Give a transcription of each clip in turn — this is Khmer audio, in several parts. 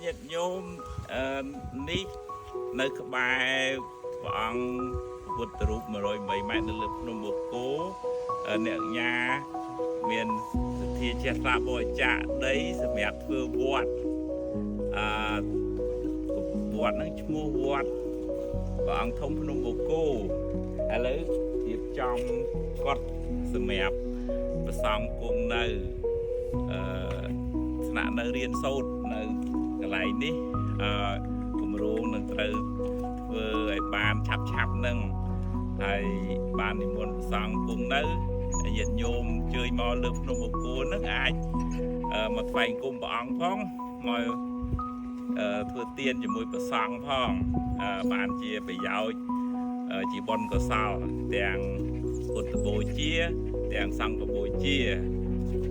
ញាតិញោមអឺនេះនៅក្បែរព្រះអង្គពុទ្ធរូប108ម៉ែត្រនៅលើភ្នំបូកគោអ្នកញាមានសទ្ធាជ្រះថ្លាបរិច្ចាគដីសម្រាប់ធ្វើវត្តអឺវត្តហ្នឹងឈ្មោះវត្តព្រះអង្គធំភ្នំបូកគោឥឡូវរៀបចំកត់សម្រាប់ព្រះសង្ឃគង់នៅអឺ ស្នាក់នៅរៀនសូត្រនៅកន្លែងនេះអឺគម្រោងនឹងត្រូវធ្វើឲ្យបានឆាប់ឆាប់នឹងហើយបាននិមន្តព្រះសង្ឃគង់នៅញាតិញោមអញ្ជើញមកលើភ្នំបូកគោនឹងអាចអឺមកថ្វាយបង្គំព្រះអង្គផងមកអឺធ្វើទានជាមួយព្រះសង្ឃផងអឺបានជាប្រយោជន៍អឺជាបុណ្យកុសលទាំងពុទ្ធបូជាទាំងសង្ឃបូជា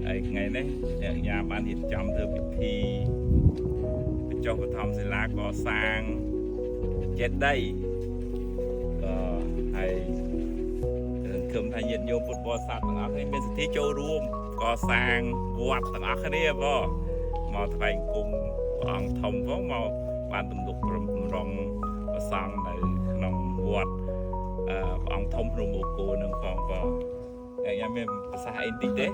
ហើយថ្ងៃនេះអ្នកញាបានរៀបចំធ្វើពិធីបញ្ចុះបឋមសិលាកសាងចេតិយក៏ហើយសង្ឃឹមថាញាតិញោមពុទ្ធបរិស័ទទាំងអស់គ្នាមានសទ្ធាចូលរួមកសាងវត្តទាំងអស់គ្នាបងមកថ្វាយបង្គំព្រះអង្គធំផងមកបានទំនុកបំរុងព្រះសង្ឃនៅក្នុងវត្តអឺព្រះអង្គធំភ្នំបូកគោនឹងផងបងអ្នកញាមានប្រសាសន៍អីបន្តិចទេ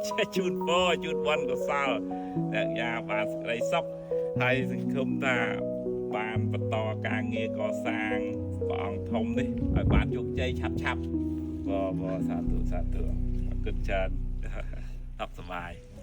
ចេះជូនពរជូនបុណ្យកុសលអ្នកយាបានសេចក្តីសុខហើយសង្ឃឹមថាបានបន្តការងារកសាងព្រះអង្គធំនេះឲ្យបានជោគជ័យឆាប់ឆាប់បបសាធុសាធុអរគុណច្រើនសុខសប្បាយ។